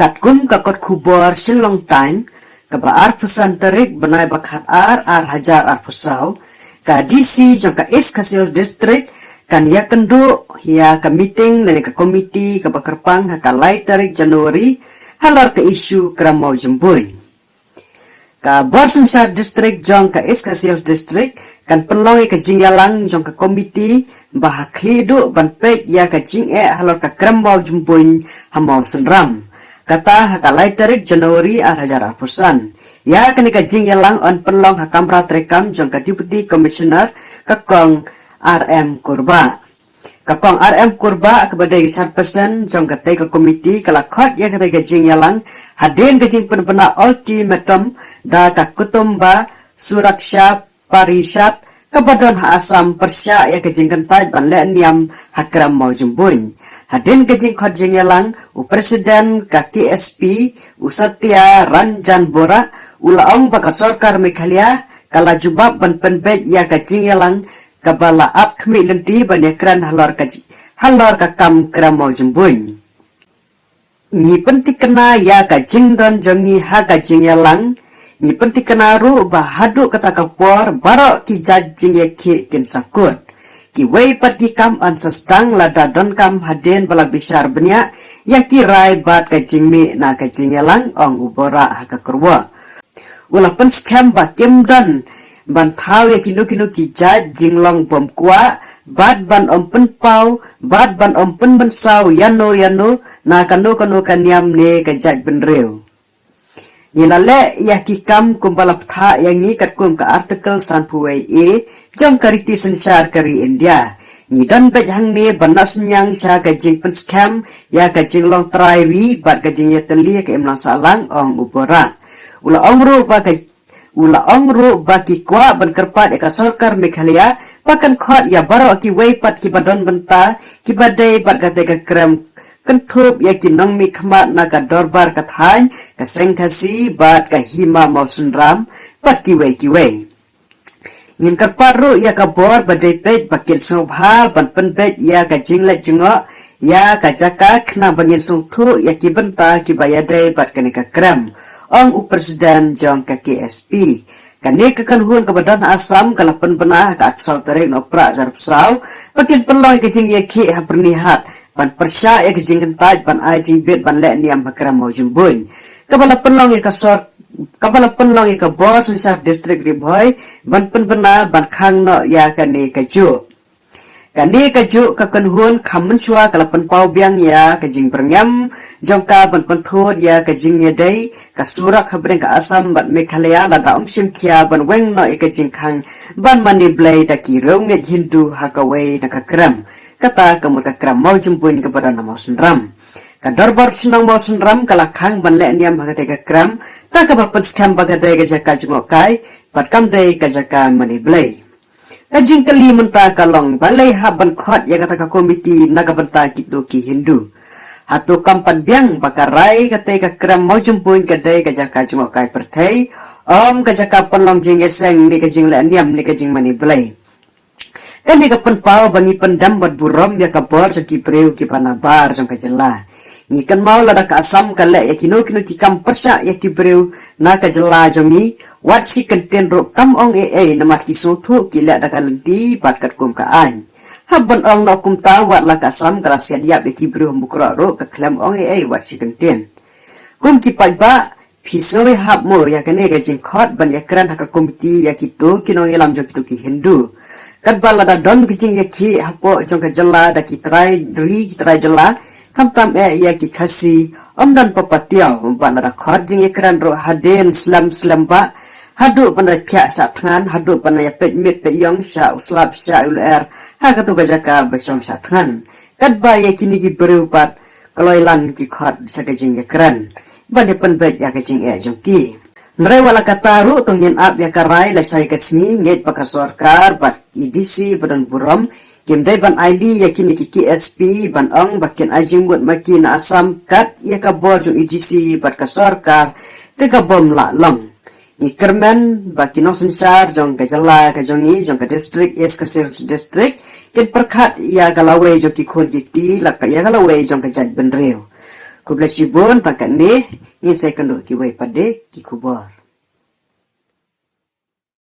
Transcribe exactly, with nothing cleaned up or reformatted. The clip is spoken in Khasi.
Katkum ka kot khubor Shillong Times, kaba arphew san tarik bnai ba khat ar, ar hajar arphew saw, ka D C jong ka East Khasi Hills District kan ïakynduh ïa ka meeting lane ka komiti kaba kyrpang ha ka lai tarik January halor ka issue krem mawjymbuin. Ka bor synshar district jong ka East Khasi Hills District kan pynlong ïa ka jingïalang jong ka komiti ba ha khlieh duh ban peit ïa ka jingeh halor ka krem mawjymbuin ha Mawsynram. Kata ha ka lai tarik January ar hajar arphew san. Ïa kane ka jingïalang yn pynlong ha kamra treikam jong ka Deputy Commissioner, ka Kong R M Kurbah. Ka Kong R M Kurbah kaba dei ka chairperson jong katei ka komiti ka la khot ïa katei ka jingïalang hadien ka jingpynbna ultimatum da ka Kutumba Suraksha Parishad kaba don ha Assam pyrshah ïa ka jingkyntait ban leh niam ha krem mawjymbuin. Hadien ka jingkhot jingïalang, u president ka K S P, u Satya Ranjan Bora, u la ong ba ka sorkar Meghalaya ka la jubab ban pynbeit ïa ka jingïalang kaba la ap khmih lynti ban ïakren halor ka ji-, halor ka kam krem mawjymbuin. Ngi pyntikna ïa ka jingdon jong ngi ha ka jingïalang, ngi pyntikna ruh ba haduh kata ka por baroh ki jait jingïakhih kin sa kut. Kiwei pat ki kam yn sa sdang lada donkam hadien ba la bishar bniah ïa ki rai bad ka jingmih na ka jingïalang, ong u Bora ha ka kyrwoh. U la pynskhem ba kim don ban thaw ïa kino kino ki jait jinglong bymkwah bad ban ym pynpaw bad ban ym pynmynsaw ïano ïano na kano kano ka niam ne ka jaitbynriew. Ngi la leh ïa ki kam kumba la bthah ïa ngi katkum ka Article sanphew wei A jong ka riti synshar ka ri India. Ngi don beit hangne ban noh synñiang sha ka jingpynskhem ïa ka jinglong trai ri bad ka jingïatylli ka imlang sahlang, ong u Bora. U la ong ruh ba ka, u la ong ruh ba ki kwah ban kyrpad ïa ka sorkar Meghalaya ba kan khot ïa baroh kiwei pat kiba don bynta kiba dei bad katei ka krem, kynthup ïa ki nongmihkhmat na ka dorbar ka thaiñ, ka seng Khasi bad ka hima Mawsynram bad kiwei kiwei. Ngin kyrpad ruh ïa ka bor ba dei peit ba kin sngewbha ban pynbeit ïa ka jingleit jngoh ïa ka jaka khnang ba ngin sngewthuh ïa ki bynta kiba ïadei bad kane ka krem, ong u president jong ka K S P. Kane ka kynhun kaba don ha Assam ka la pynbna ha ka arphew saw tarik Nohprah arphew saw ba kin pynlong ïa ka jingïakhih ha Byrnihat ban pyrshah ïa ka jingkyntait ban ai jingbit ban leh niam ha krem mawjymbuin. Kaba la pynlong ïa ka sor, kaba la pynlong ïa ka bor synshar district Ri Bhoi ban pynbna ban khang noh ïa kane kajuh. Kane kajuh ka kynhun kham mynshuwa ka la pynpaw biang ïa ka jingbyrngem jong ka ban pynthut ïa ka jingïadei ka surak hapdeng ka Assam bad Meghalaya lada ym shim khia ban weng noh ïa ka jingkhang ban mane blei da ki riewngeit Hindu ha kawei na ka krem, kata ka mut ka krem mawjymbuin kaba don ha Mawsynram. Ka dorbar shnong Mawsynram ka la khang ban leh niam ha katei ka krem da kaba pynskhem ba ka dei ka jaka jngohkai bad kam dei ka jaka mane blei. Ka jingkylli mynta ka long balei hap ban khot ïa kata ka komiti na ka bynta kito ki Hindu. Hato kam pat biang ba ka rai katei ka krem mawjymbuin ka dei ka jaka jngohkai pyrthei, ym ka jaka pynlong jingïaseng ne ka jingleh niam ne ka jingmane blei. Kane ka pynpaw ba ngi pyndem bad burom ïa ka bor jong ki briew kiba nabar jong ka jylla. Ngi kynmaw lada ka Assam ka leh ïa kino kino ki kam pyrshah ïa ki briew na ka jylla jong ngi, wat shi kyntien ruh kam ong ei ei namar ki sngewthuh ki leh da ka lynti bad katkum ka aiñ. Hap ban ong noh kumta wat la ka Assam ka la siat ïap ïa ki briew ha Mukroh ruh ka khlem ong ei ei wat shi kyntien. Kum ki paidbah, phi sngew hap mo ïa kane ka jingkhot ban ïakren ha ka komiti ïa kito ki nongïalam jong kito ki Hindu. Katba lada don ka jingïakhih hapoh jong ka jylla da ki trai ri ki trai jylla, khamtam eh ïa ki Khasi, ym don papatiaw, bad lada khot jingïakren ruh hadien slem slem bah, haduh ban da phiah shah thngan, haduh ban da ïa peit miet peit ïong sha u slap sha u lyer ha kato ka jaka ba shong shah thngan. Katba ïa kine ki briew pat kloi lan ki khot sa ka jingïakren ban ïa pynbeit ïa ka jingeh jong ki. Hynrei wat la kata ruh to ngin ap ïa ka rai lashai ka sngi, ngeit ba ka sorkar bad A D C ba don burom kim dei ban ailad ïa kine ki K S P ban ong ba kin ai jingmut ma ki na Assam kat ïa ka bor jong A D C bad ka sorkar ka ka bym lah long. Ngi kyrmen ba ki nongsynshar jong ka jylla ka jong ngi, jong ka district, East Khasi Hills District, kin pyrkhat ïa ka lawei jong ki khun ki kti, la ka ïa ka lawei jong ka jaitbynriew. Khublei shibun, tang katne ngin sa ïakynduh kiwei pat de ki khubor.